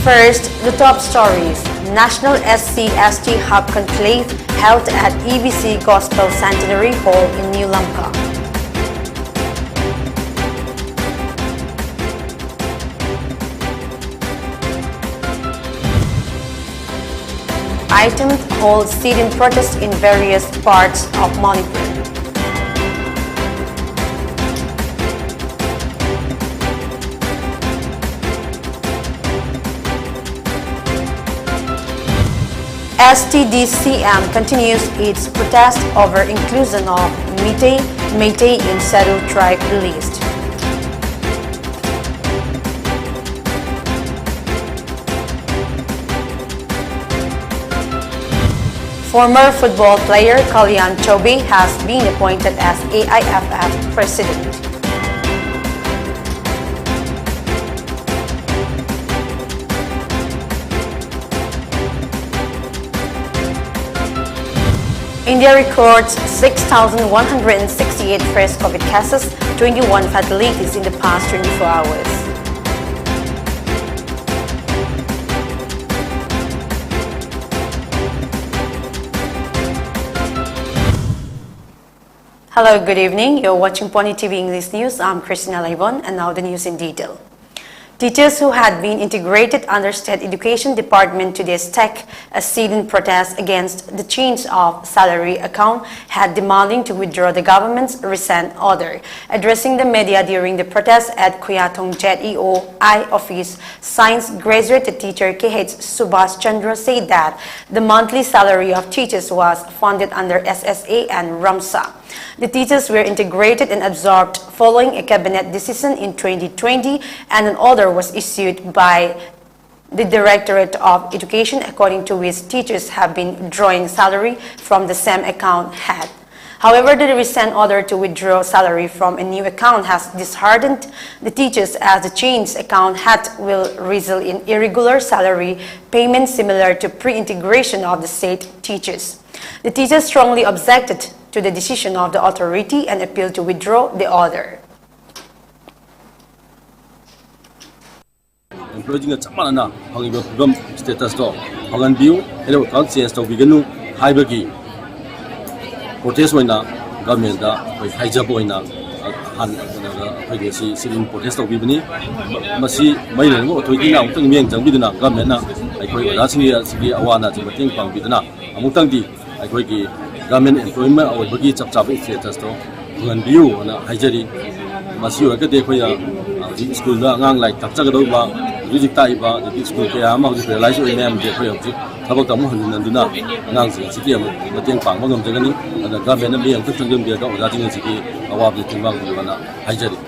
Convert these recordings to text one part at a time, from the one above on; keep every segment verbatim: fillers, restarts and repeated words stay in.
First, the top stories. National S C S T Hub Conclave held at E B C Gospel Centenary Hall in New Lamka. Item holds sit-in protest in various parts of Manipur. S T D C M continues its protest over inclusion of Meitei, Meitei in Scheduled Tribe list. Former football player Kalyan Chobe has been appointed as A I F F president. India records six thousand one hundred sixty-eight fresh COVID cases, twenty-one fatalities in the past twenty-four hours. Hello, good evening. You're watching Pony T V English News. I'm Christina Laibon, and now the news in detail. Teachers who had been integrated under State Education Department today stake a sit-in protest against the change of salary account had demanding to withdraw the government's recent order. Addressing the media during the protest at Khuyatong Z E O I office, science graduate teacher K H Subhas Chandra said that the monthly salary of teachers was funded under S S A and RAMSA. The teachers were integrated and absorbed following a cabinet decision in twenty twenty, and an order was issued by the Directorate of Education, according to which teachers have been drawing salary from the same account had. However, the recent order to withdraw salary from a new account has disheartened the teachers, as the changed account had will result in irregular salary payments similar to pre-integration of the state teachers. The teachers strongly objected to the decision of the authority and appealed to withdraw the order. ꯂꯣꯏꯁꯤꯡꯒ ꯆꯞ ꯃꯥꯟꯅꯅ ꯐꯪꯉꯤꯕ ꯐꯤꯕꯝ ꯁ꯭ꯇꯦꯇꯁꯇꯣ ꯐꯪꯍꯟꯕꯤꯌꯨ, ꯍꯦꯠ of account change ꯇꯧꯕꯤꯒꯅꯨ ꯍꯥꯏꯕꯒꯤ protest ꯑꯣꯏꯅ ꯒꯚꯔꯟꯃꯦꯟꯗ ꯑꯩꯈꯣꯏ ꯍꯥꯏꯖꯕ ꯑꯣꯏꯅ ꯍꯥꯟꯅ ꯀꯩꯅꯣꯗ ꯑꯩꯈꯣꯏꯒꯤ ꯁꯤ ꯁꯤꯠ ꯏꯟ ꯄ꯭ꯔꯣꯇꯦꯁ ꯇꯧꯕꯤꯕꯅꯤ꯫ ꯃꯁꯤ ꯃꯔꯤ ꯂꯩꯅꯕ ꯑꯣꯊꯣꯔꯤꯇꯤꯅ ꯑꯃꯨꯛꯇꯪ ꯃꯤꯠꯌꯦꯡ ꯆꯪꯕꯤꯗꯨꯅ ꯒꯚꯔꯟꯃꯦꯟꯅ ꯑꯩꯈꯣꯏ ꯑꯣꯖꯥꯁꯤꯡꯒꯤ ꯑꯁꯤꯒꯤ ꯑꯋꯥ ꯑꯅꯥꯁꯤ ꯃꯇꯦꯡ ꯄꯥꯡꯕꯤꯗꯨꯅ ꯑꯃꯨꯛꯇꯪꯗꯤ ꯑꯩꯈꯣꯏꯒꯤ ꯒꯚꯔꯟꯃꯦꯟ ꯑꯦꯝꯄ꯭ꯂꯣꯏꯃꯦꯟ ꯑꯣꯏꯕꯒꯤ ꯆꯞ ꯆꯥꯕ ꯁ꯭ꯇꯦꯇꯁꯇꯣ ꯐꯪꯍꯟꯕꯤꯌꯨ ꯍꯥꯏꯅ ꯍꯥꯏꯖꯔꯤ꯫ ꯃꯁꯤ ꯑꯣꯏꯔꯒꯗꯤ ꯑꯩꯈꯣꯏꯅ ꯍꯧꯖꯤꯛ ꯁ꯭ꯀꯨꯜꯗ ꯑꯉꯥꯡ ꯂꯥꯏꯔꯤꯛ ꯇꯥꯛꯆꯒꯗꯧꯔꯤꯕ, ꯍꯧꯖꯤꯛ ꯍꯧꯖꯤꯛ ꯇꯥꯛꯏꯕ, ꯑꯗꯒꯤ ꯁ꯭ꯀꯨꯜ ꯀꯌꯥ ꯑꯃ ꯍꯧꯖꯤꯛ ꯄꯦꯔꯥꯂꯥꯏꯁ ꯑꯣꯏ ꯃꯌꯥꯝꯁꯦ ꯑꯩꯈꯣꯏ ꯍꯧꯖꯤꯛ ꯊꯕꯛꯇ ꯑꯃꯨꯛ ꯍꯟꯖꯤꯟꯅꯗꯨꯅ ꯑꯉꯥꯡꯁꯤꯡ ꯑꯁꯤꯒꯤ ꯑꯃꯨꯛ ꯃꯇꯦꯡ ꯄꯥꯡꯕ ꯉꯝꯖꯒꯅꯤ꯫ ꯑꯗꯨꯅ ꯒꯚꯔꯟꯃꯦꯟꯅ ꯃꯤꯠꯌꯦꯡ ꯑꯃꯨꯛꯇꯪ ꯆꯪꯁꯤꯟꯕꯤꯔꯒ ꯑꯣꯖꯥꯁꯤꯡ ꯑꯁꯤꯒꯤ ꯑꯋꯥꯕꯗ ꯇꯦꯡꯕꯥꯡ ꯄꯤꯌꯨ ꯍꯥꯏꯅ ꯍꯥꯏꯖꯔꯤ꯫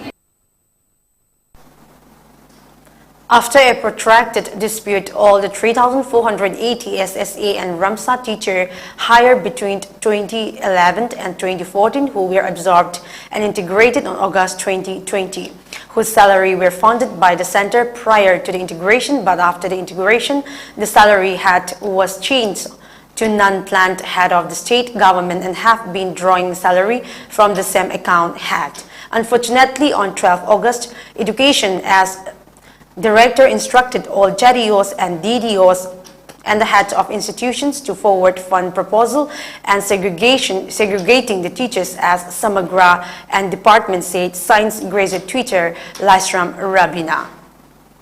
After a protracted dispute, all the three thousand four hundred eighty S S A and Ramsa teacher hired between twenty eleven and twenty fourteen, who were absorbed and integrated on August twenty twenty, whose salary were funded by the center prior to the integration, but after the integration, the salary head was changed to non-planned head of the state government and have been drawing salary from the same account head. Unfortunately, on twelfth August, education as director instructed all Z E Os and D D Os and the heads of institutions to forward fund proposal and segregation, segregating the teachers as Samagra and department, said science graduate teacher Laisram Rabina.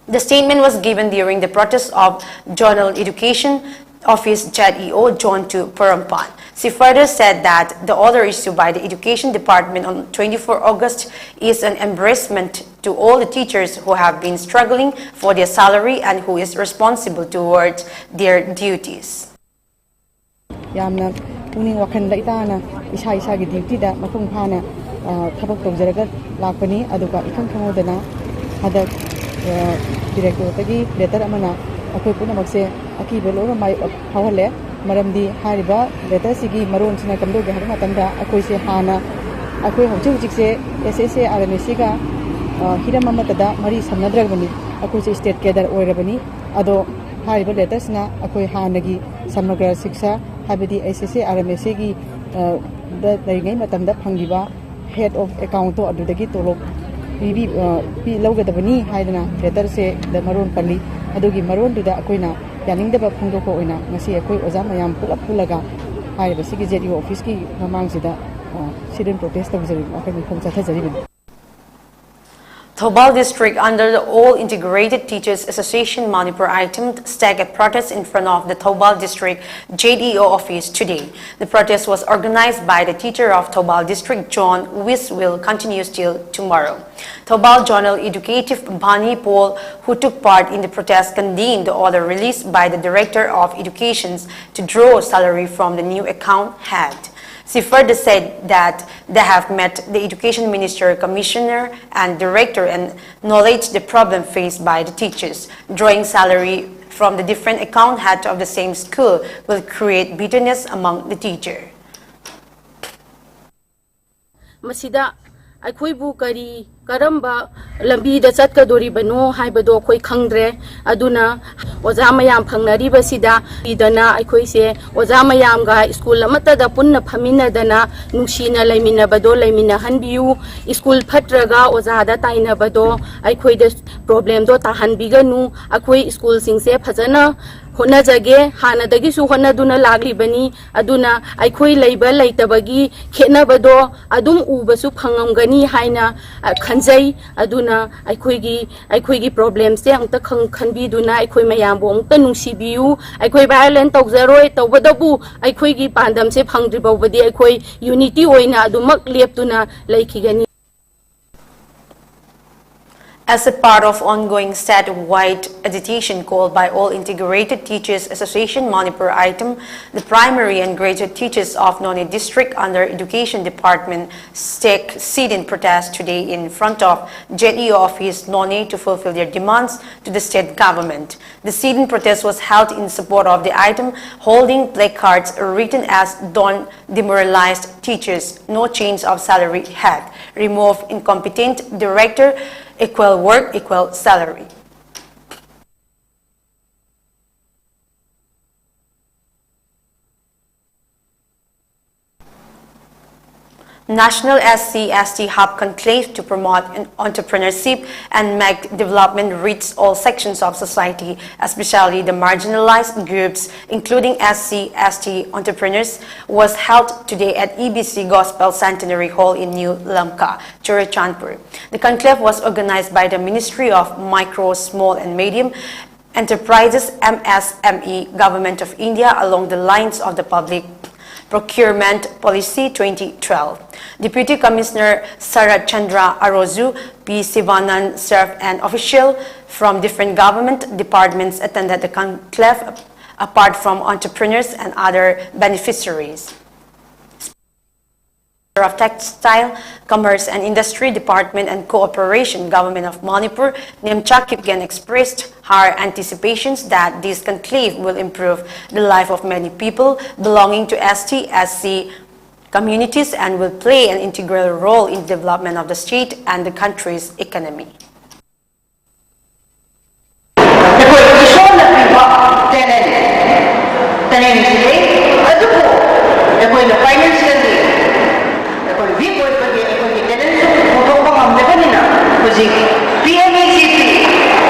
The statement was given during the protest of Zonal Education Office Z E O John two Porompan. She further said that the order issued by the Education Department on twenty-four August is an embarrassment to all the teachers who have been struggling for their salary and who is responsible towards their duties. ꯌꯥꯝꯅ ꯄꯨꯛꯅꯤꯡ ꯋꯥꯈꯜ ꯂꯩꯇꯥꯅ ꯏꯁꯥ ꯏꯁꯥꯒꯤ ꯗ꯭ꯌꯨꯇꯤꯗ ꯃꯄꯨꯡ ꯐꯥꯅ ꯊꯕꯛ ꯇꯧꯖꯔꯒ ꯂꯥꯛꯄꯅꯤ꯫ ꯑꯗꯨꯒ ꯏꯈꯪ ꯈꯪꯍꯧꯗꯅ ꯍꯟꯗꯛ ꯗꯤꯔꯦꯛꯇꯣꯔꯦꯠꯇꯒꯤ ꯂꯦꯇꯔ ꯑꯃꯅ ꯑꯩꯈꯣꯏ ꯄꯨꯝꯅꯃꯛꯁꯦ ꯑꯀꯤꯕ ꯂꯣꯏꯅ ꯃꯥꯏ ꯐꯥꯎꯍꯜꯂꯦ꯫ ꯃꯔꯝꯗꯤ ꯍꯥꯏꯔꯤꯕ ꯂꯦꯇꯔꯁꯤꯒꯤ ꯃꯔꯣꯟꯁꯤꯅ ꯀꯝꯗꯧꯒꯦ ꯍꯥꯏꯕ ꯃꯇꯝꯗ ꯑꯩꯈꯣꯏꯁꯦ ꯍꯥꯟꯅ ꯑꯩꯈꯣꯏ ꯍꯧꯖꯤꯛ ꯍꯧꯖꯤꯛꯁꯦ S S A R M S Aꯒ ꯍꯤꯔꯝ ꯑꯃꯠꯇꯗ ꯃꯔꯤ ꯁꯝꯅꯗ꯭ꯔꯕꯅꯤ꯫ ꯑꯩꯈꯣꯏꯁꯦ ꯁ꯭ꯇꯦꯠ ꯀꯦꯗꯔ ꯑꯣꯏꯔꯕꯅꯤ꯫ ꯑꯗꯣ ꯍꯥꯏꯔꯤꯕ ꯂꯦꯇꯔꯁꯤꯅ ꯑꯩꯈꯣꯏ ꯍꯥꯟꯅꯒꯤ ꯁꯃꯒ꯭ꯔ ꯁꯤꯛꯁꯥ ꯍꯥꯏꯕꯗꯤ S S A R M S Aꯒꯤ ꯗ ꯂꯩꯔꯤꯉꯩ ꯃꯇꯝꯗ ꯐꯪꯈꯤꯕ ꯍꯦꯠ ꯑꯣꯐ ꯑꯦꯀꯥꯎꯟꯇꯣ ꯑꯗꯨꯗꯒꯤ ꯇꯣꯂꯣꯞ ꯄꯤꯕꯤ ꯑ, ꯄꯤ ꯂꯧꯒꯗꯕꯅꯤ ꯍꯥꯏꯗꯅ ꯂꯦꯇꯔꯁꯦ ꯗ ꯃꯔꯣꯟ ꯄꯜꯂꯤ꯫ ꯑꯗꯨꯒꯤ ꯃꯔꯣꯟꯗꯨꯗ ꯑꯩꯈꯣꯏꯅ ꯌꯥꯅꯤꯡꯗꯕ ꯐꯣꯡꯗꯣꯛꯄ ꯑꯣꯏꯅ ꯉꯁꯤ ꯑꯩꯈꯣꯏ ꯑꯣꯖꯥ ꯃꯌꯥꯝ ꯄꯨꯂꯞ ꯄꯨꯜꯂꯒ ꯍꯥꯏꯔꯤꯕꯁꯤꯒꯤ ꯖꯦꯠ ꯏ ꯑꯣ ꯑꯣꯐꯤꯁꯀꯤ ꯃꯃꯥꯡꯁꯤꯗ ꯁꯤꯠ ꯏꯟ ꯄ꯭ꯔꯣꯇꯦꯁ ꯇꯧꯖꯔꯤꯕ, ꯑꯩꯈꯣꯏ ꯃꯤꯐꯝ ꯆꯠꯊꯖꯔꯤꯕꯅꯤ꯫ Thoubal District under the All Integrated Teachers Association Manipur item stacked a protest in front of the Thoubal District J D O office today. The protest was organized by the teacher of Thoubal District, John Wiswil, continues till tomorrow. Thoubal Zonal Educative Bhani Paul, who took part in the protest, condemned the order released by the Director of Education to draw salary from the new account head. She further said that they have met the education minister, commissioner, and director and acknowledged the problem faced by the teachers. Drawing salary from the different account head of the same school will create bitterness among the teacher. ꯃꯁꯤꯗ ꯑꯩꯈꯣꯏꯕꯨ ꯀꯔꯤ ꯀꯔꯝꯕ ꯂꯝꯕꯤꯗ ꯆꯠꯀꯗꯣꯔꯤꯕꯅꯣ ꯍꯥꯏꯕꯗꯣ ꯑꯩꯈꯣꯏ ꯈꯪꯗ꯭ꯔꯦ꯫ ꯑꯗꯨꯅ ꯑꯣꯖꯥ ꯃꯌꯥꯝ ꯐꯪꯅꯔꯤꯕꯁꯤꯗ ꯄꯤꯗꯅ ꯑꯩꯈꯣꯏꯁꯦ ꯑꯣꯖꯥ ꯃꯌꯥꯝꯒ ꯁ꯭ꯀꯨꯜ ꯑꯃꯠꯇꯗ ꯄꯨꯟꯅ ꯐꯝꯃꯤꯟꯅꯗꯅ ꯅꯨꯡꯁꯤꯅ ꯂꯩꯃꯤꯟꯅꯕꯗꯣ ꯂꯩꯃꯤꯟꯅꯍꯟꯕꯤꯌꯨ꯫ ꯁ꯭ꯀꯨꯜ ꯐꯠꯇ꯭ꯔꯒ ꯑꯣꯖꯥꯗ ꯇꯥꯏꯅꯕꯗꯣ ꯑꯩꯈꯣꯏꯗ ꯄ꯭ꯔꯣꯕ꯭ꯂꯦꯝꯗꯣ ꯇꯥꯍꯟꯕꯤꯒꯅꯨ꯫ ꯑꯩꯈꯣꯏ ꯁ꯭ꯀꯨꯜꯁꯤꯡꯁꯦ ꯐꯖꯅ ꯍꯣꯠꯅꯖꯒꯦ, ꯍꯥꯟꯅꯗꯒꯤꯁꯨ ꯍꯣꯠꯅꯗꯨꯅ ꯂꯥꯛꯂꯤꯕꯅꯤ꯫ ꯑꯗꯨꯅ ꯑꯩꯈꯣꯏ ꯂꯩꯕ ꯂꯩꯇꯕꯒꯤ ꯈꯦꯠꯅꯕꯗꯣ ꯑꯗꯨꯝ ꯎꯕꯁꯨ ꯐꯪꯉꯝꯒꯅꯤ ꯍꯥꯏꯅ ꯑ, ꯈꯟꯖꯩ꯫ ꯑꯗꯨꯅ ꯑꯩꯈꯣꯏꯒꯤ ꯑꯩꯈꯣꯏꯒꯤ ꯄ꯭ꯔꯣꯕ꯭ꯂꯦꯝꯁꯦ ꯑꯃꯨꯛꯇ ꯈꯪ- ꯈꯟꯕꯤꯗꯨꯅ ꯑꯩꯈꯣꯏ ꯃꯌꯥꯝꯕꯨ ꯑꯃꯨꯛꯇ ꯅꯨꯡꯁꯤꯕꯤꯌꯨ꯫ ꯑꯩꯈꯣꯏ ꯚꯥꯏꯑꯣꯂꯦꯟ ꯇꯧꯖꯔꯣꯏ, ꯇꯧꯕꯇꯕꯨ ꯑꯩꯈꯣꯏꯒꯤ ꯄꯥꯟꯗꯝꯁꯦ ꯐꯪꯗ꯭ꯔꯤ ꯐꯥꯎꯕꯗꯤ ꯑꯩꯈꯣꯏ ꯌꯨꯅꯤꯇꯤ ꯑꯣꯏꯅ ꯑꯗꯨꯃꯛ ꯂꯦꯞꯇꯨꯅ ꯂꯩꯈꯤꯒꯅꯤ꯫ As a part of ongoing statewide agitation called by All Integrated Teachers Association Manipur item, the primary and graduate teachers of Noney District under Education Department stake sit-in protest today in front of J E O office Noney to fulfill their demands to the state government. The sit-in protest was held in support of the item, holding placards written as "Don't demoralize teachers, no change of salary head, remove incompetent director, equal work, equal salary." National S C S T Hub Conclave to promote en- entrepreneurship and make development reach all sections of society, especially the marginalized groups, including S C S T entrepreneurs, was held today at E B C Gospel Centenary Hall in New Lamka, Churachandpur. The conclave was organized by the Ministry of Micro, Small and Medium Enterprises, M S M E, Government of India, along the lines of the Public Procurement Policy twenty twelve. Deputy Commissioner Sarat Chandra Aroju, P Sivanand served, and official from different government departments attended the conclave, apart from entrepreneurs and other beneficiaries. Of Textile, Commerce and Industry Department and Cooperation, Government of Manipur, Nemcha Kipgen, expressed her anticipations that this conclave will improve the life of many people belonging to S T, S C communities and will play an integral role in the development of the state and the country's economy. ꯑꯩꯈꯣꯏ ꯏꯁꯣꯔꯅ ꯄꯤꯕ talent, talent ꯁꯤ ꯂꯩ, ꯑꯗꯨꯕꯨ ꯑꯩꯈꯣꯏꯅ financially ꯑꯩꯈꯣꯏ weak ꯑꯣꯏꯕꯒꯤ ꯑꯩꯈꯣꯏꯒꯤ talent ꯁꯨ ꯄꯨꯊꯣꯛꯄ ꯉꯝꯗꯕꯅꯤꯅ ꯍꯧꯖꯤꯛ P M E G P,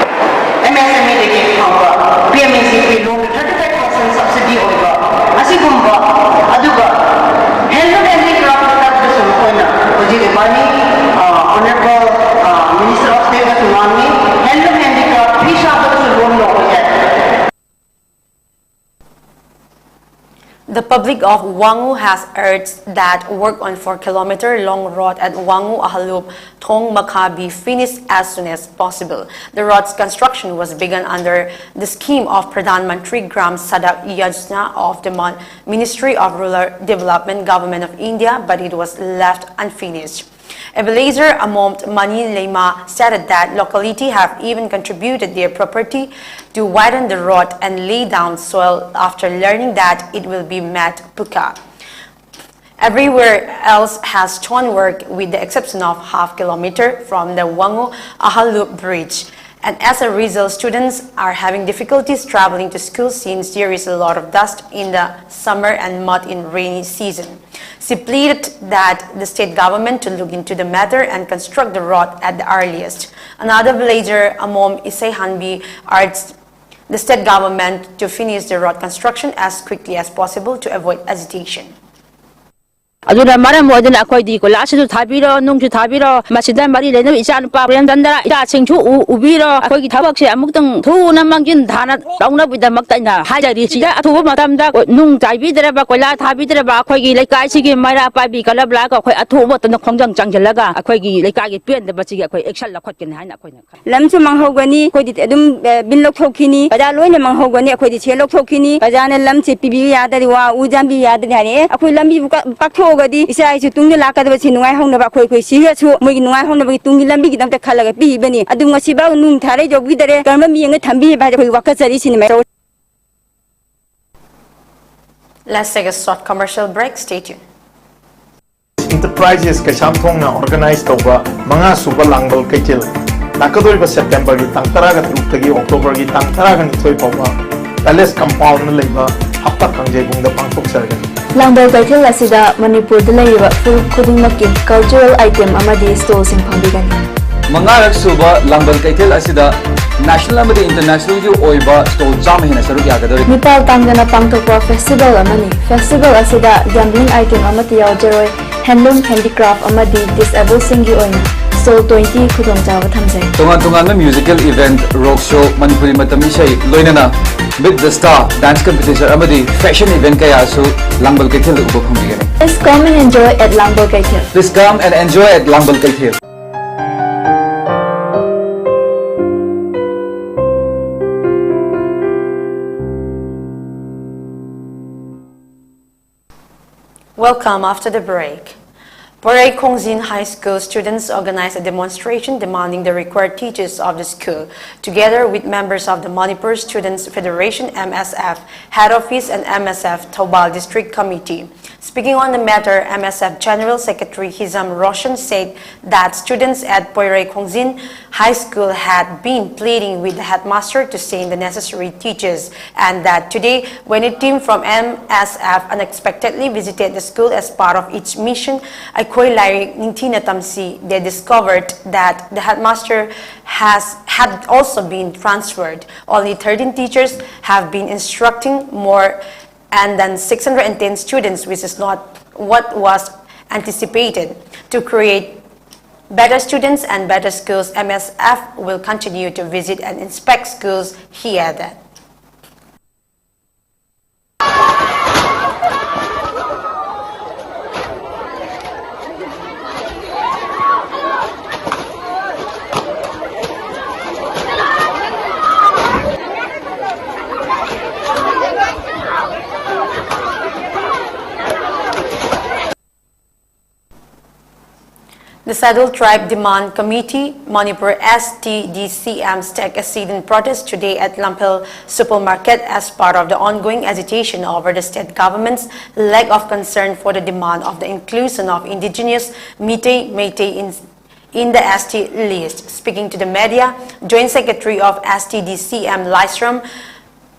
M S M E ꯗꯒꯤ ꯐꯪꯕ P M E G P loan thirty five percent subsidy ꯑꯣꯏꯕ ꯑꯁꯤꯒꯨꯝꯕ, ꯑꯗꯨꯒ handloom handicraft ꯇꯥꯛꯄꯁꯨ ꯃꯈꯣꯏꯅ ꯍꯧꯖꯤꯛ ꯏꯕꯥꯅꯤ, ꯑ, Honorable, ꯑ, Minister of State ꯅꯁꯨ ꯉꯥꯡꯉꯤ, handloom handicraft ꯐꯤ ꯁꯥꯕꯗꯁꯨ loan ꯂꯧꯕ ꯌꯥꯏ꯫ The public of Wangu has urged that work on four kilometer long road at Wangu Ahalup Thong Makha be finished as soon as possible. The road's construction was begun under the scheme of Pradhan Mantri Gram Sadak Yojana of the Mon- Ministry of Rural Development, Government of India, but it was left unfinished. Ebenezer Amomd Mani Lema stated that locality have even contributed their property to widen the road and lay down soil after learning that it will be made pucca. Everywhere else has stonework with the exception of half kilometer from the Wangu Ahalup bridge. And as a result, students are having difficulties traveling to school since there is a lot of dust in the summer and mud in rainy season. She pleaded that the state government to look into the matter and construct the road at the earliest. Another villager, Amom Iseihanbi, urged the state government to finish the road construction as quickly as possible to avoid agitation. ꯑꯗꯨꯅ ꯃꯔꯝ ꯑꯣꯏꯗꯨꯅ ꯑꯩꯈꯣꯏꯗꯤ ꯀꯣꯏꯂꯥꯁꯁꯤꯁꯨ ꯊꯥꯕꯤꯔꯣ, ꯅꯨꯡꯁꯨ ꯊꯥꯕꯤꯔꯣ, ꯃꯁꯤꯗ ꯃꯔꯤ ꯂꯩꯅꯕ ꯏꯆꯥ ꯅꯨꯄꯥ ꯄ꯭ꯔꯦꯝꯆꯟꯗ꯭ꯔ, ꯏꯆꯥꯁꯤꯡꯁꯨ ꯎ-, ꯎꯕꯤꯔꯣ꯫ ꯑꯩꯈꯣꯏꯒꯤ ꯊꯕꯛꯁꯦ ꯑꯃꯨꯛꯇꯪ ꯊꯨꯅ ꯃꯥꯡꯖꯤꯟ ꯊꯥꯅ ꯇꯧꯅꯕꯒꯤꯗꯃꯛꯇ ꯑꯩꯅ ꯍꯥꯏꯖꯔꯤ꯫ ꯁꯤꯗ ꯑꯊꯨꯕ ꯃꯇꯝꯗ ꯅꯨꯡ ꯆꯥꯏꯕꯤꯗ꯭ꯔꯕ, ꯀꯣꯏꯂꯥ ꯊꯥꯕꯤꯗ꯭ꯔꯕ ꯑꯩꯈꯣꯏꯒꯤ ꯂꯩꯀꯥꯏꯁꯤꯒꯤ ꯃꯩꯔꯥ ꯄꯥꯏꯕꯤ ꯀꯂꯕ ꯂꯥꯛꯑꯒ ꯑꯩꯈꯣꯏ ꯑꯊꯨꯕ ꯃꯇꯝꯗ ꯈꯣꯡꯖꯪ ꯆꯪꯁꯤꯜꯂꯒ ꯑꯩꯈꯣꯏꯒꯤ ꯂꯩꯀꯥꯏꯒꯤ ꯄꯦꯟꯗꯕꯁꯤꯒꯤ ꯑꯩꯈꯣꯏ action ꯂꯧꯈꯠꯀꯅꯤ ꯍꯥꯏꯅ ꯑꯩꯈꯣꯏꯅ ꯈꯜꯂꯤ꯫ ꯂꯝꯁꯨ ꯃꯥꯡꯍꯧꯒꯅꯤ, ꯑꯩꯈꯣꯏꯗꯤ ꯑꯗꯨꯝ, ꯑ, ꯕꯤꯟ ꯂꯧꯊꯣꯛꯈꯤꯅꯤ, ꯕꯖꯥꯔ ꯂꯣꯏꯅ ꯃꯥꯡꯍꯧꯒꯅꯤ, ꯑꯩꯈꯣꯏꯗꯤ ꯁꯦꯜ ꯂꯧꯊꯣꯛꯈꯤꯅꯤ꯫ ꯕꯖꯥꯔꯅ ꯂꯝꯁꯦ ꯄꯤꯕꯤꯌꯨ ꯌꯥꯗ꯭ꯔꯗꯤ, ꯋꯥ ꯎ ꯌꯥꯟꯕꯤꯌꯨ ꯌꯥꯗ꯭ꯔꯗꯤ ꯍꯥꯏꯔꯛꯑꯦ꯫ ꯑꯩꯈꯣꯏ ꯂꯝꯕꯤꯕꯨ ꯀ-, ꯄꯥꯛꯊꯣꯛꯑꯒꯗꯤ ꯏꯆꯥ ꯏꯁꯨ ꯇꯨꯡꯗ ꯂꯥꯛꯀꯗꯕꯁꯤ ꯅꯨꯡꯉꯥꯏꯍꯧꯅꯕ, ꯑꯩꯈꯣꯏ, ꯑꯩꯈꯣꯏ ꯁꯤꯔꯁꯨ ꯃꯣꯏꯒꯤ ꯅꯨꯡꯉꯥꯏꯍꯧꯅꯕꯒꯤ ꯇꯨꯡꯒꯤ ꯂꯝꯕꯤꯒꯤꯗꯃꯛꯇ ꯈꯜꯂꯒ ꯄꯤꯕꯅꯤ꯫ ꯑꯗꯨ ꯉꯁꯤꯐꯥꯎ ꯅꯨꯡ ꯊꯥꯔ ꯌꯧꯕꯤꯗꯔꯦ, ꯀꯔꯝꯕ ꯃꯤꯠꯌꯦꯡꯅ ꯊꯝꯕꯤ ꯍꯥꯏꯕ ꯍꯥꯏꯁꯦ ꯑꯩꯈꯣꯏ ꯋꯥꯀꯠꯆꯔꯤꯁꯤꯅꯤ꯫ Let's take a short commercial break. Stay tuned. Enterprises ꯀꯩꯁꯥꯝꯊꯣꯡꯅ organize ꯇꯧꯕ ꯃꯉꯥ ꯁꯨꯕ ꯂꯥꯡꯕꯜ ꯀꯩꯊꯦꯜ ꯂꯥꯛꯀꯗꯧꯔꯤꯕ September ꯒꯤ ꯇꯥꯡ ꯇꯔꯥꯒ ꯇꯔꯨꯛꯇꯒꯤ October ꯒꯤ ꯇꯥꯡ ꯇꯔꯥꯒ ꯅꯤꯊꯣꯏ ꯐꯥꯎꯕ Palace Compound ꯗ ꯂꯩꯕ ꯍꯞꯇꯥ ꯀꯥꯡꯖꯩꯕꯨꯡꯗ ꯄꯥꯡꯊꯣꯛꯆꯔꯒꯅꯤ꯫ ꯂꯥꯡꯕꯜ ꯀꯩꯊꯦꯜ ꯑꯁꯤꯗ ꯃꯅꯤꯄꯨꯔꯗ ꯂꯩꯔꯤꯕ ꯐꯨꯔꯨꯞ ꯈꯨꯗꯤꯡꯃꯛꯀꯤ cultural item ꯑꯃꯗꯤ stall ꯁꯤꯡ ꯐꯪꯕꯤꯒꯅꯤ꯫ ꯃꯉꯥꯔꯛ ꯁꯨꯕ ꯂꯥꯡꯕꯜ ꯀꯩꯊꯦꯜ ꯑꯁꯤꯗ national ꯑꯃꯗꯤ international ꯒꯤ ꯑꯣꯏꯕ stall ꯆꯥꯝꯃ ꯍꯦꯟꯅ ꯁꯔꯨꯛ ꯌꯥꯒꯗꯧꯔꯤ꯫ ꯃꯤꯄꯥꯜ ꯇꯥꯡꯗꯅ ꯄꯥꯡꯊꯣꯛꯄ festival ꯑꯃꯅꯤ꯫ Festival ꯑꯁꯤꯗ gambling item ꯑꯃꯠꯇ ꯌꯥꯎꯖꯔꯣꯏ꯫ Handloom, handicraft ꯑꯃꯗꯤ disabled ꯁꯤꯡꯒꯤ ꯑꯣꯏꯅ stall twenty ꯈꯨꯗꯣꯡꯆꯥꯕ ꯊꯝꯖꯩ꯫ ꯇꯣꯉꯥꯟ ꯇꯣꯉꯥꯟꯕ musical event, rock show, Manipuri ꯃꯇꯝ ꯏꯁꯩ, ꯂꯣꯏꯅꯅ Meet the Star dance competition ꯑꯃꯗꯤ fashion event ꯀꯌꯥꯁꯨ ꯂꯥꯡꯕꯜ ꯀꯩꯊꯦꯜꯗ ꯎꯕ ꯐꯪꯕꯤꯒꯅꯤ꯫ Please come and enjoy at ꯂꯥꯡꯕꯜ ꯀꯩꯊꯦꯜ꯫ Please come and enjoy at ꯂꯥꯡꯕꯜ ꯀꯩꯊꯦꯜ꯫ Welcome after the break. Poirei Khongjin High School students organized a demonstration demanding the required teachers of the school, together with members of the Manipur Students Federation, M S F, head office and M S F Thoubal District Committee. Speaking on the matter, M S F General Secretary Hizam Roshan said that students at Poirei Khongjin High School had been pleading with the headmaster to send the necessary teachers, and that today, when a team from M S F unexpectedly visited the school as part of its mission, ꯑꯩꯈꯣꯏ ꯂꯥꯏꯔꯤꯛ ꯅꯤꯡꯊꯤꯅ ꯇꯝꯁꯤ, they discovered that the headmaster has had also been transferred. Only thirteen teachers have been instructing more and then six hundred ten students, which is not what was anticipated. To create better students and better schools, M S F will continue to visit and inspect schools, he added. The Scheduled Tribe Demand Committee, Manipur S T D C M, staged a sit-in protest today at Lamphel Supermarket as part of the ongoing agitation over the state government's lack of concern for the demand of the inclusion of indigenous Meitei, Meitei in, in the S T list. Speaking to the media, Joint Secretary of S T D C M, Laishram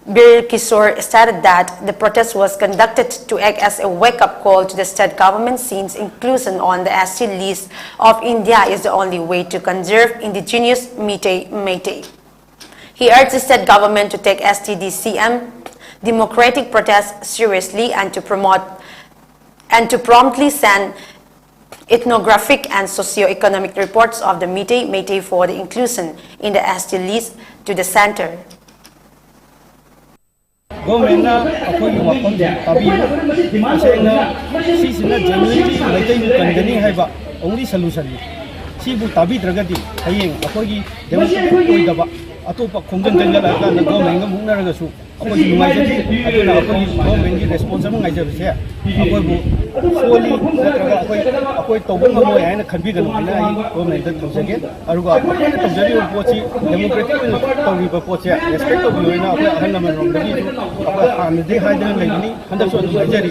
Bir Kishore stated that the protest was conducted to act as a wake-up call to the state government, since inclusion on the S T list of India is the only way to conserve indigenous Meitei Meitei. He urged the state government to take S T D C M democratic protests seriously and to promote and to promptly send ethnographic and socio-economic reports of the Meitei Meitei for the inclusion in the S T list to the center. ꯒꯣꯔꯃꯦꯟꯅ ꯑꯩꯈꯣꯏꯒꯤ ꯋꯥꯐꯝꯁꯤ ꯇꯥꯕꯤꯌꯨ꯫ ꯇꯁꯦꯡꯅ ꯁꯤꯁꯤꯅ ꯖꯦꯅ꯭ꯌꯨꯟꯂꯤ ꯃꯩꯇꯩꯕꯨ ꯀꯟꯒꯅꯤ ꯍꯥꯏꯕ ꯑꯣꯡꯂꯤ ꯁꯣꯂꯨꯁꯟꯅꯤ꯫ ꯁꯤꯕꯨ ꯇꯥꯕꯤꯗ꯭ꯔꯒꯗꯤ ꯍꯌꯦꯡ ꯑꯩꯈꯣꯏꯒꯤ democratic ꯑꯣꯏꯗꯕ ꯑꯇꯣꯞꯄ ꯈꯣꯡꯖꯪ ꯆꯪꯁꯤꯜꯂꯛꯑꯀꯥꯟꯗ ꯒꯣꯔꯃꯦꯟꯒ ꯃꯨꯛꯅꯔꯒꯁꯨ ꯑꯩꯈꯣꯏꯁꯨ ꯅꯨꯡꯉꯥꯏꯖꯗꯦ꯫ ꯑꯗꯨꯅ ꯑꯩꯈꯣꯏꯒꯤ ꯒꯣꯔꯃꯦꯟꯒꯤ ꯔꯦꯁꯄꯣꯟꯁ ꯑꯃ ꯉꯥꯏꯖꯕꯁꯦ ꯑꯩꯈꯣꯏꯕꯨ ꯁꯣꯜꯂꯤ ꯅꯠꯇ꯭ꯔꯒ ꯑꯩꯈꯣꯏ ꯑꯩꯈꯣꯏ ꯇꯧꯕ ꯉꯝꯃꯣꯏ ꯍꯥꯏꯅ ꯈꯟꯕꯤꯒꯅꯨ ꯍꯥꯏꯅ ꯑꯩ ꯒꯣꯔꯃꯦꯟꯗ ꯊꯝꯖꯒꯦ꯫ ꯑꯗꯨꯒ ꯑꯩꯈꯣꯏꯅ ꯇꯧꯖꯔꯤꯕ ꯄꯣꯠꯁꯤ ꯗꯦꯃꯣꯀ꯭ꯔꯦꯇꯤꯛ ꯑꯣꯏꯅ ꯇꯧꯔꯤꯕ ꯄꯣꯠꯁꯦ ꯔꯦꯁꯄꯦꯛ ꯇꯧꯕꯤꯌꯣ ꯍꯥꯏꯅ ꯑꯩꯈꯣꯏ ꯑꯍꯜ ꯂꯃꯟꯔꯣꯝꯗꯒꯤꯁꯨ ꯑꯩꯈꯣꯏ ꯍꯥꯟꯅꯗꯤ ꯍꯥꯏꯗꯅ ꯂꯩꯕꯅꯤ꯫ ꯍꯟꯗꯛꯁꯨ ꯑꯗꯨꯝ ꯍꯥꯏꯖꯔꯤ꯫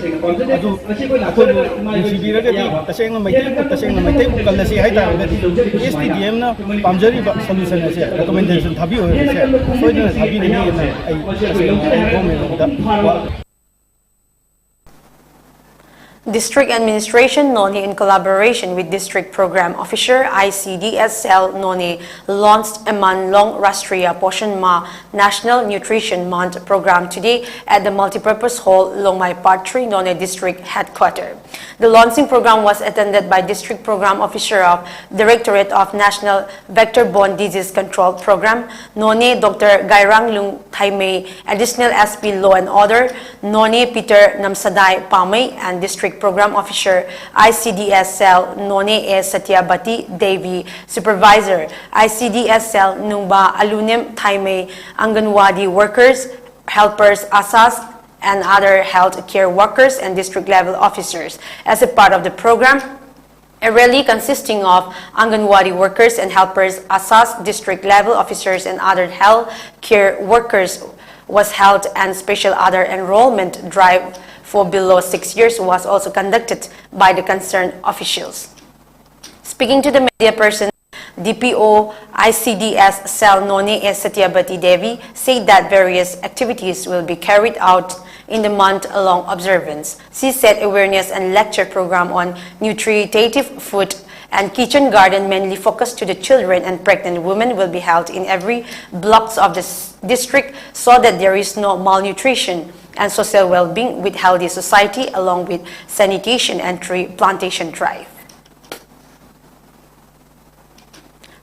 ꯑꯗꯨ ꯑꯩꯈꯣꯏꯕꯨ ꯅꯨꯡꯁꯤꯕꯤꯔꯒꯗꯤ ꯇꯁꯦꯡꯅ ꯃꯩꯇꯩꯕꯨ ꯇꯁꯦꯡꯅ ꯃꯩꯇꯩꯕꯨ ꯀꯜꯂꯁꯤ ꯍꯥꯏꯇꯥꯔꯒꯗꯤ ꯑꯦꯁ ꯇꯤ ꯗꯤ ꯑꯦꯝꯅ ꯄꯥꯝꯖꯔꯤꯕ ꯁꯣꯂꯨꯁꯟ ꯑꯁꯦ ꯔꯤꯀꯃꯦꯟꯗꯦꯁꯟ ꯊꯥꯕꯤꯌꯨ ꯍꯥꯏꯕꯁꯦ ꯁꯣꯏꯗꯅ ꯊꯥꯕꯤꯒꯅꯤ ꯍꯥꯏꯅ ꯑꯩ ꯇꯁꯦꯡꯅ ꯑꯩ ꯒꯣꯔꯃꯦꯟꯔꯣꯝꯗ ꯋꯥ District Administration Noney, in collaboration with District Program Officer, I C D S Cell Noney, launched a month-long Rashtriya Poshan Ma National Nutrition Month program today at the Multipurpose Hall, Longmai Part three, Noney District Headquarter. The launching program was attended by District Program Officer of Directorate of National Vector-Borne Disease Control Program, Noney Doctor Gairanglung Thaimei, Additional S P Law and Order, Noney Peter Namsadai Pamei, and District Program Officer, I C D S Cell, Noney A Satyabati Devi, Supervisor, I C D S Cell, Nungba Alunem Thaimei, Anganwadi workers, helpers, ASHAs, and other health care workers and district level officers. As a part of the program, a rally consisting of Anganwadi workers and helpers, ASHAs, district level officers, and other health care workers was held, and special Aadhaar enrollment drive for below six years was also conducted by the concerned officials. Speaking to the media person, D P O I C D S Cell Noney A Satyabati Devi said that various activities will be carried out in the month-long observance. She said awareness and lecture program on nutritative food and kitchen garden mainly focused to the children and pregnant women will be held in every blocks of the s- district so that there is no malnutrition and social well-being with healthy society along with sanitation and tree plantation drive.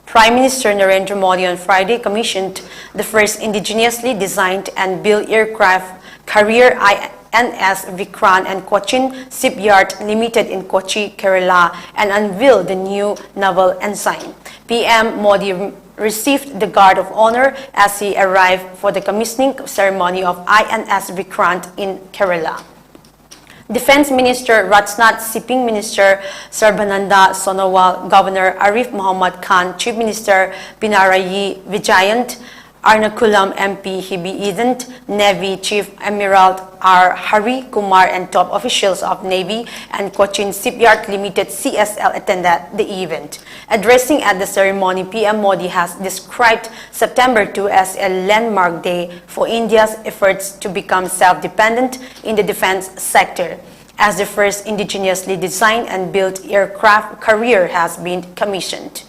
Prime Minister Narendra Modi on Friday commissioned the first indigenously designed and built aircraft carrier I N S Vikrant and Cochin Shipyard Limited in Kochi, Kerala, and unveiled the new naval ensign. P M Modi received the Guard of Honor as he arrived for the commissioning ceremony of I N S Vikrant in Kerala. Defense Minister Rajnath, Shipping Minister Sarbananda Sonowal, Governor Arif Muhammad Khan, Chief Minister Pinarayi Vijayan, Ernakulam M P Hibi Edan, Navy Chief Admiral R Hari Kumar and top officials of Navy and Cochin Shipyard Limited C S L attended the event. Addressing at the ceremony, P M Modi has described September two as a landmark day for India's efforts to become self-dependent in the defense sector, as the first indigenously designed and built aircraft carrier has been commissioned.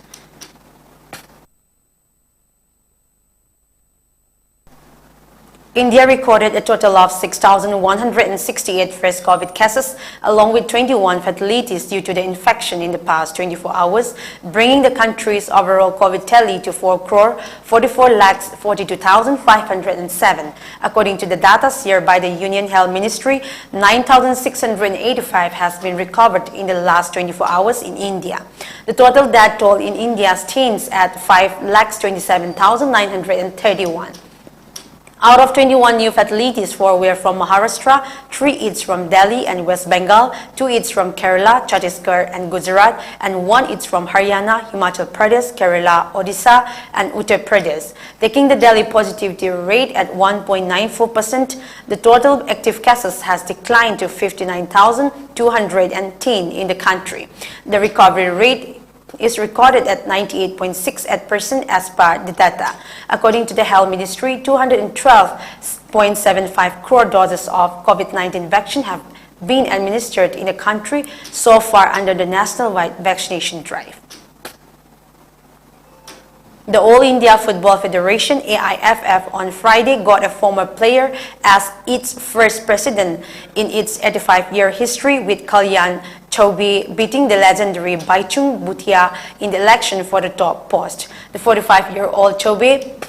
India recorded a total of six thousand one hundred sixty-eight fresh COVID cases, along with twenty-one fatalities due to the infection in the past twenty-four hours, bringing the country's overall COVID tally to four crore forty-four lakhs forty-two thousand five hundred and seven. According to the data shared by the Union Health Ministry, nine thousand six hundred eighty-five has been recovered in the last twenty-four hours in India. The total death toll in India stands at five lakhs twenty-seven thousand nine hundred and thirty-one. Out of twenty-one new fatalities, four were from Maharashtra, three each from Delhi and West Bengal, two each from Kerala, Chhattisgarh, and Gujarat, and one each from Haryana, Himachal Pradesh, Kerala, Odisha, and Uttar Pradesh, taking the daily positivity rate at one point nine four percent. The total active cases has declined to fifty-nine thousand two hundred and ten in the country. The recovery rate is recorded at ninety-eight point six eight percent as per the data. According to the Health Ministry, two hundred twelve point seven five crore doses of COVID nineteen vaccine have been administered in the country so far under the nationwide vaccination drive. The All India Football Federation, A I F F, on Friday got a former player as its first president in its eighty-five-year history, with Kalyan Chobe beating the legendary Baichung Bhutia in the election for the top post. The forty-five-year-old Chobe,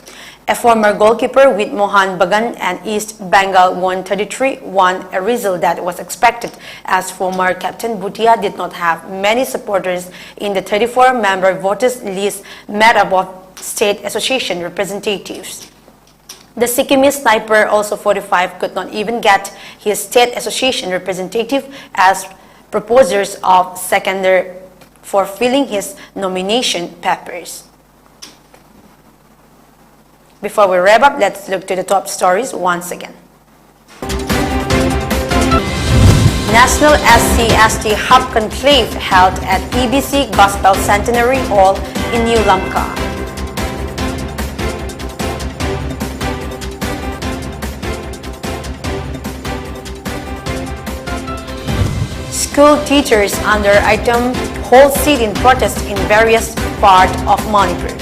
a former goalkeeper with Mohun Bagan and East Bengal, won thirty-three one, a result that was expected, as former captain Bhutia did not have many supporters in the thirty-four member voters list made up of state association representatives. The Sikkimese sniper, also forty-five, could not even get his state association representative as proposers of seconder for filling his nomination papers. Before we wrap up, let's look to the top stories once again. National S C S T Hub Conclave held at E B C Gospel Centenary Hall in New Lamka. School teachers under Aitom hold sit-in protest in various parts of Manipur.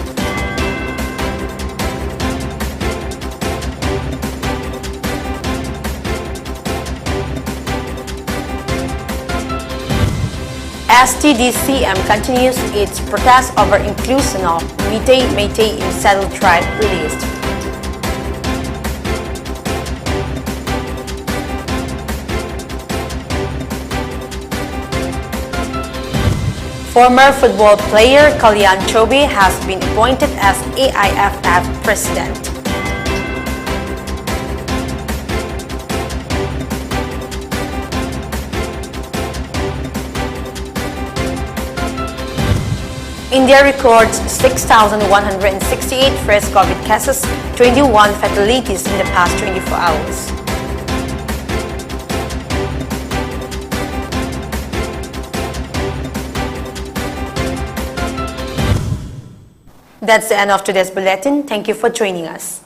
S T D C M continues its protest over inclusion of Meitei Meitei in Scheduled Tribe list. Former football player Kalyan Chobe has been appointed as A I F F president. India records six thousand one hundred sixty-eight fresh COVID cases, twenty-one fatalities in the past twenty-four hours. That's the end of today's bulletin. Thank you for joining us.